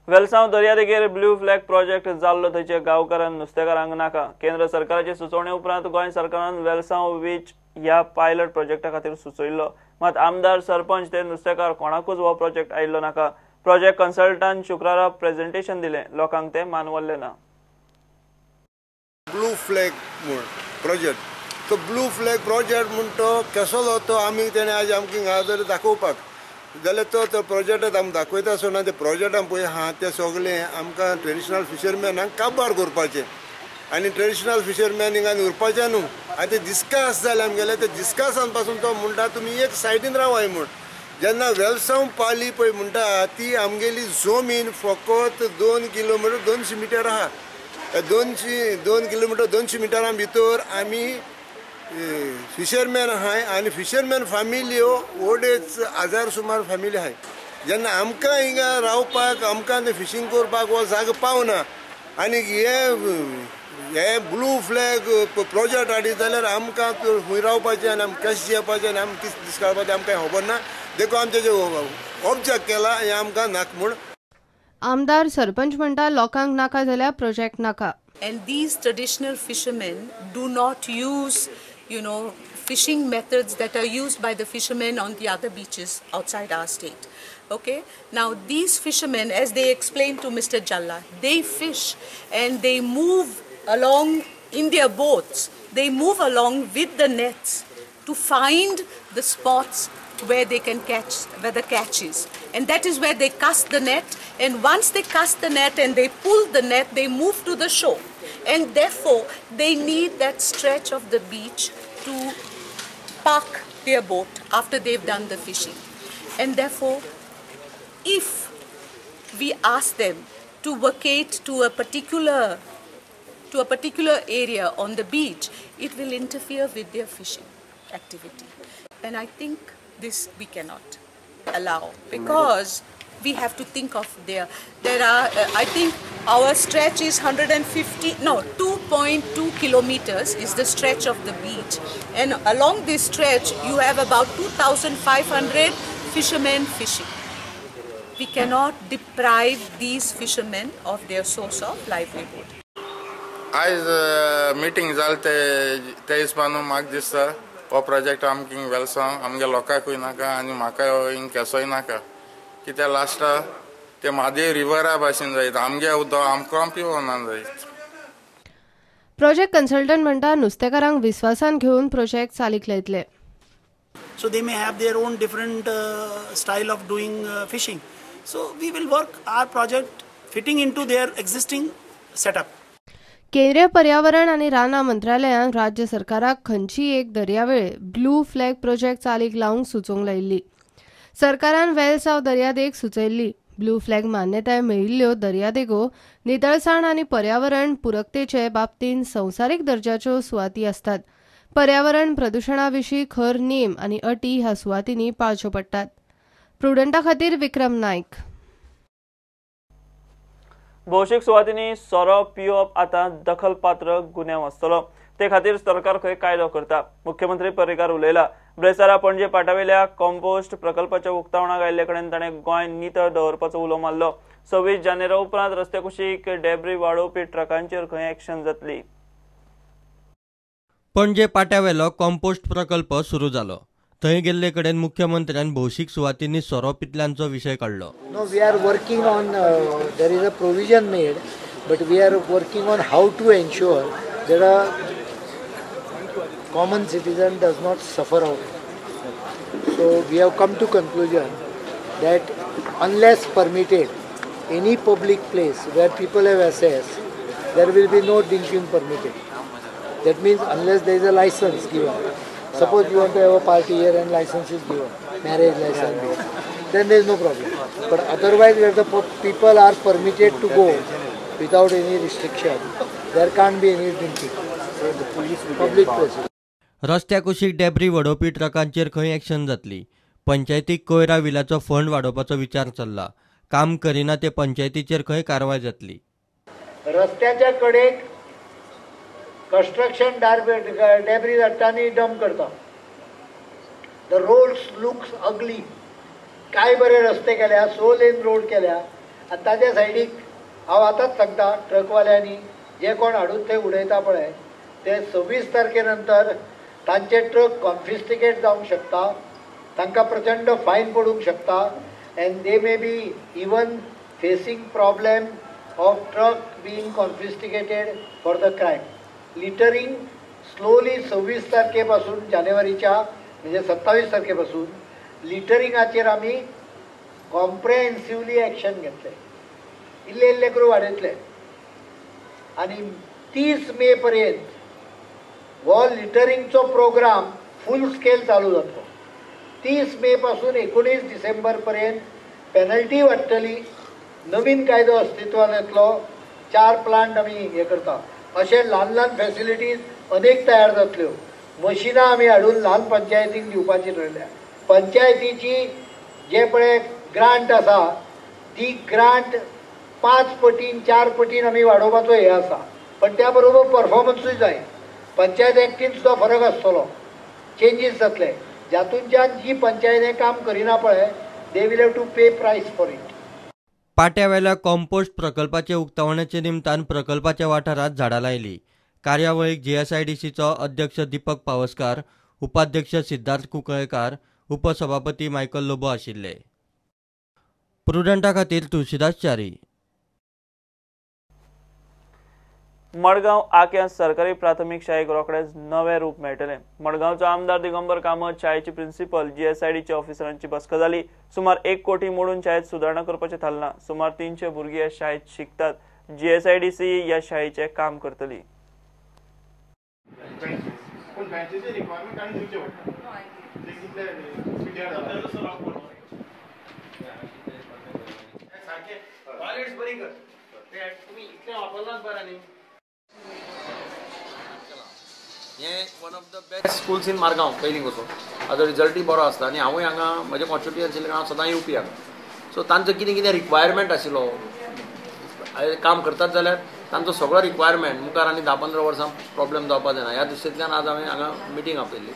वेलसांव दर्यादेगेर blue flag project जाल्लो थंयचे गांवकारान नुस्तेकारांक नाका. केंद्र सरकाराचे सुचोवणे उपरांत गोंय सरकारान वेलसांव बीच ह्या पायलट प्रोजेक्टा खातीर सुचयल्लो. मात आमदार, सरपंच ते नुस्तेकार कोणाकूच हो प्रोजेक्ट आयिल्लो नाका. प्रोजेक्ट कन्सल्टंटान शुक्रारा प्रेझेंटेशन दिलें, लोकांक तें मानवल्लें ना. ब्लू फ्लॅग म्हूण प्रोजेक्ट, तो ब्लू फ्लॅग प्रोजेक्ट म्हूण तो कसलो तो आमी तेणें आज आमकां हांगा जर दाखोवपाक जाल्यार तो तो प्रोजेक्टात आमी दाखयता आसतना ते प्रोजेक्टान पळय आहा ते सगळे आमकां ट्रेडिशनल फिशरमॅनाक काबार करपाचें आनी ट्रेडिशनल फिशरमॅन हिंगा उरपाचें न्हू. आनी ते डिस्कस जाले आमगेले, ते डिस्कसान पासून तो म्हणटा तुमी एक सायडीन रावाय म्हूण. जेन्ना वेलसांव पाली पळय म्हणटा ती आमगेली जमीन फकत 2 किलोमिटर 200 मिटर आहा. 2 किलोमिटर 200 मिटरां भितर आमी फिशरमॅन आहाय आनी फिशरमॅन फॅमिली ओडेच हजार सुमार फॅमिली आहाय. जेन्ना आमकां हिंगा रावपाक, आमकां फिशींग करपाक हो जागो पावना आनी हे ब्लू फ्लॅग प्रोजेक्ट हाडीत जाल्यार आमकां खंय रावपाचें आनी आमकां कशें जियेवपाचें आनी आमकां कितें दीस काडपाचें आमकां खबर ना. देखून आमचें जें ऑब्जेक्ट केलां हें आमकां नाका म्हूण. आमदार, सरपंच म्हणटा लोकांक नाका जाल्यार प्रोजेक्ट नाका. And these traditional fishermen do not use, you know, fishing methods that are used by the fishermen on the other beaches outside our state. Okay? Now these fishermen, as they explained to Mr. Jalla, they fish and they move along in their boats. They move along with the nets to find the spots where they can catch, where the catch is. And that is where they cast the net. And once they cast the net and they pull the net, they move to the shore. And therefore, they need that stretch of the beach to park their boat after they've done the fishing. And therefore, if we ask them to vacate to a particular area on the beach, it will interfere with their fishing activity. And I think this we cannot allow, because we have to think of there are I think our stretch is 2.2 kilometers is the stretch of the beach, and along this stretch you have about 2,500 fishermen fishing. We cannot deprive these fishermen of their source of livelihood. आयज meeting जाल ते हिसपान म्हाका दिसता हो project आमकां वेलसांव आमगे लोकांकूय नाका आनी म्हाका हिंग केसोय नाका. कित्याक लास्टा ते म्हादय रिवरा भाशेन जायत, आमगे उदक आमकां पिवना जायत. प्रोजेक्ट कन्सल्टंट म्हणटा नुस्तेकारांक विस्वासान घेवन प्रोजेक्ट चालीक लायतले. So they may have their own different style of doing fishing. So we will work our project fitting into their existing setup. केंद्रीय पर्यावरण आनी रानां मंत्रालयान राज्य सरकाराक खंयची एक दर्यावेळ ब्लू फ्लॅग प्रोजेक्ट चालीक लावंक सुचोवंक लायिल्ली. सरकारान वेलसांव दर्यादेग सुचयल्ली. ब्लू फ्लॅग मान्यताय मेळिल्ल्यो दर्यादेगो नितळसाण आनी पर्यावरण पुरकतेचे बाबतींत संवसारीक दर्जाच्यो सुवाती आसतात. पर्यावरण प्रदुशणा विशीं खर नेम आनी अटी ह्या सुवातींनी पाळच्यो पडटात. प्रुडंटा खातीर विक्रम नायक. भौशीक सुवातींनी सोरो पिवप आतां दखलपात्र गुन्यांव आसतलो, ते खातीर सरकार खंय कायदो करता, मुख्यमंत्री पर्रीकार उलयला. ब्रेस्तारा पणजे पाटावेल्या कॉम्पोस्ट प्रकल्पाच्या उक्तावणाक आयिल्ले कडेन ताणें गोंय नितळ दवरपाचो उलो मारलो. 26 जानेरा उपरांत रस्त्या कुशीक डेब्री वाडोवपी ट्रकांचेर खंय एक्शन जातली. पणजे पाट्यावेलो कॉम्पोस्ट प्रकल्प सुरू जालो. थंय गेल्ले कडेन मुख्यमंत्र्यान भौशीक सुवातींनी सोरो पितल्यांचो विशय काडलो. No, we are working on there is a provision made, but we are working on how to ensure that a common citizen does not suffer out. So we have come to conclusion that unless permitted any public place where people have access, there will be no drinking permitted. That means unless there is a license given. Suppose you want to have a party here and license is given, marriage license, then there is no problem. But otherwise, where the people are permitted to go without any restriction, there can't be any drinking. So the police will public places. रस्त्या कुशीक debris वडोवपी ट्रकांचेर खंय action जातली. पंचायतीक कोयरा विलाचो fund वाडोवपाचो विचार चल्ला. काम करिना ते पंचायतीचेर खंय कारवाय जातली. रस्त्याच्या कडेक कन्स्ट्रक्शन डेब्रीज हाडटा आनी डंप करता. The roads looks ugly. काय बरे रस्ते केल्या, 6 लेन रोड केल्या आनी ताज्या सायडीक हांव आतांच सांगता, ट्रकवाल्यांनी जे कोण हाडून थंय उडयता पळय ते 26 तारखे नंतर तांचे ट्रक कॉन्फिस्टिकेट जावंक शकता, तांकां प्रचंड फायन पडूंक शकता and they may be even facing problem of truck being confiscated for the crime. Littering slowly 26 तारखेपासून जानेवारीच्या म्हणजे 27 तारखेपासून लिटरिंगाचेर आमी कॉम्प्रेहेन्सिवली एक्शन घेतले, इल्ले इल्ले करून वाडयतले आनी 30 मे पर्यंत हो लिटरिंगचो प्रोग्राम फूल स्केल चालू जातलो. 30 मे पासून 19 डिसेंबर पर्यंत पेनल्टी वाडटली, नवीन कायदो अस्तित्वात येतलो, 4 प्लांट आमी हे करता, अशे ल्हान ल्हान फॅसिलिटीज अनेक तयार जातल्यो. मशिनां आमी हाडून ल्हान पंचायतींक दिवपाची ठरयल्या. पंचायतीची जे पळय ग्रांट आसा ती ग्रांट 5 पटीन 4 पटीन आमी वाडोवपाचो हे आसा, पण त्या बरोबर परफॉर्मन्सूय जाय. पंचायत एक्टीन सुद्दां फरक आसतलो, चेंजीस जातले, जातूंतल्यान जी पंचायत हें काम करिना पळय they will have to pay price for it. पाट्यावेल्या compost प्रकल्पाचे उक्तावणाचे निमतान प्रकल्पाच्या वाठारांत झाडां लायली. कार्यावळीक जीएसआयडीसीचो अध्यक्ष दीपक पावसकार, उपाध्यक्ष सिद्धार्थ कुंकळकार, उपसभापती मायकल लोबो आशिल्ले. प्रुडंटा खातीर तुळशीदास च्यारी. मडगांव आक्या सरकारी प्राथमीक शाळेक रोखडेच नवें रूप मेळटलें. मडगांवचो आमदार दिगंबर कामत, शाळेची प्रिन्सिपल, जीएसआयडीच्या ऑफिसरांची बसका जाली. सुमार 1 कोटी मोडून शाळेत सुदारणा करपाचें थारलां. सुमार 300 भुरगीं ह्या शाळेत शिकतात. जीएसआयडीसी ह्या शाळेचें काम करतली. हे one of the best schools in Margao पयलीं कसो आतां रिजल्टूय बरो आसता आनी हांवूय हांगा म्हजें कॉन्स्टिट्युएन्सी हांव सदां येवपी हांगा. सो तांचो कितें कितें रिक्वायरमेंट आशिल्लो काम करतात जाल्यार तांचो सगळो रिक्वायरमेंट मुखार आनी 10-15 वर्सां प्रॉब्लेम जावपा जायना ह्या दृश्टींतल्यान आज हांवें हांगा मिटींग आपयल्ली.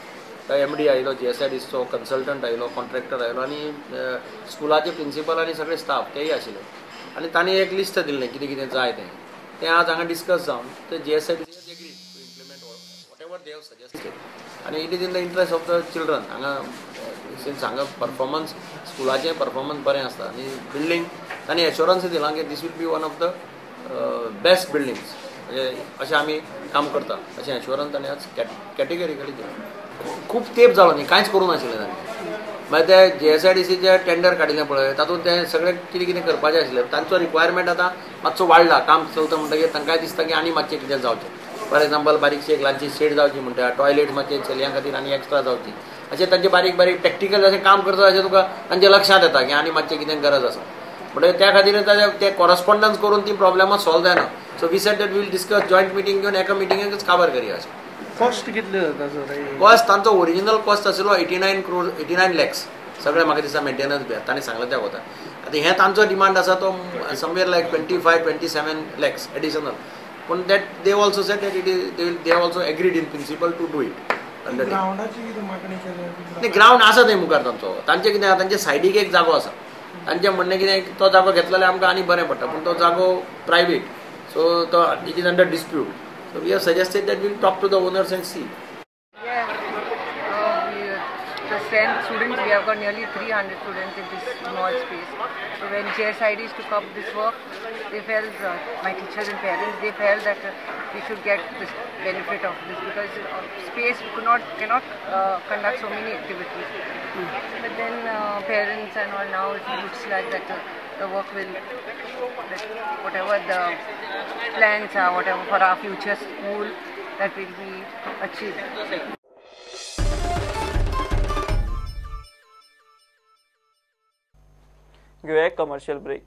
एम डी आयलो, जी एस I डीचो कन्सल्टंट आयलो, कॉन्ट्रॅक्टर आयलो आनी स्कुलाचे प्रिंसिपल आनी सगळे स्टाफ तेय आशिल्ले आनी तांणी एक लिस्ट दिल्लें कितें कितें जाय तें तें आज हांगा डिस्कस जावन ते G S I D agree to implement whatever they have suggested आनी it is in the interest of the children. हांगा सिन्स हांगा परफॉर्मन्स स्कुलाचें परफॉर्मन्स बरें आसता आनी बिल्डींग तांणी एश्योरन्स दिलां की this will be one of the best buildings, म्हणजे अशें आमी काम करता अशें एश्योरन्स तांणी आज कॅटेगरिकली दिलां. खूब तेंप जालो न्ही, कांयच करूंक नाशिल्लें तांणी. मागीर ते जी एस I D सीचे टेंडर काडिल्लें पळय तातूंत तें सगळें कितें कितें करपाचें आशिल्लें, तांचो रिक्वायरमेंट आतां मातसो वाडला. काम चलता म्हणटकीर तांकांय दिसता की आनी मातशें कितें जावचें, फॉर एग्जाम्पल बारीकशी एक ल्हानशी शेड जावची म्हणटा, टॉयलेट मातशें चलयां खातीर आनी एक्स्ट्रा जावची, अशें तांचे बारीक बारीक प्रॅक्टिकल अशें काम करता अशें तुका तांच्या लक्षांत येता की आनी मातशें कितें गरज आसा. म्हणटकीर त्या खातीर ते कॉरस्पॉन्डन्स करून ती प्रॉब्लेमां सॉल्व जायना. So we said that we'll discuss joint meeting घेवन एका मिटिंगेकच काबार करया अशें. कॉस्ट कितले जाता सर? कॉस्ट तांचो ओरिजिनल कॉस्ट आशिल्लो 89 crore 89 lakhs सगळें म्हाका दिसता मेंटेनन्स बी तांणी सांगलें त्या वता. आतां हें तांचो डिमांड आसा तो somewhere like 25-27 lakhs additional, पूण that they also said that it is they also agreed in principle to do it. न्ही ग्रावंड आसा थंय मुखार तांचो, तांचें कितें आसा तांचे सायडीक एक जागो आसा, तांचें म्हणणें कितें तो जागो घेतलो जाल्यार आमकां आनी बरें पडटा, पूण तो जागो प्रायवेट सो तो it is under dispute. So we have suggested that we will talk to the owners and see. Yeah, the strength students, we have got nearly 300 students in this small space. So when JSIDs took up this work, they felt, my teachers and parents, they felt that we should get this benefit of this because space we cannot conduct so many activities. But then parents and all, now it looks like that the work will, that whatever the plans are, whatever for our future school, that will be achieved. घेऊया commercial break.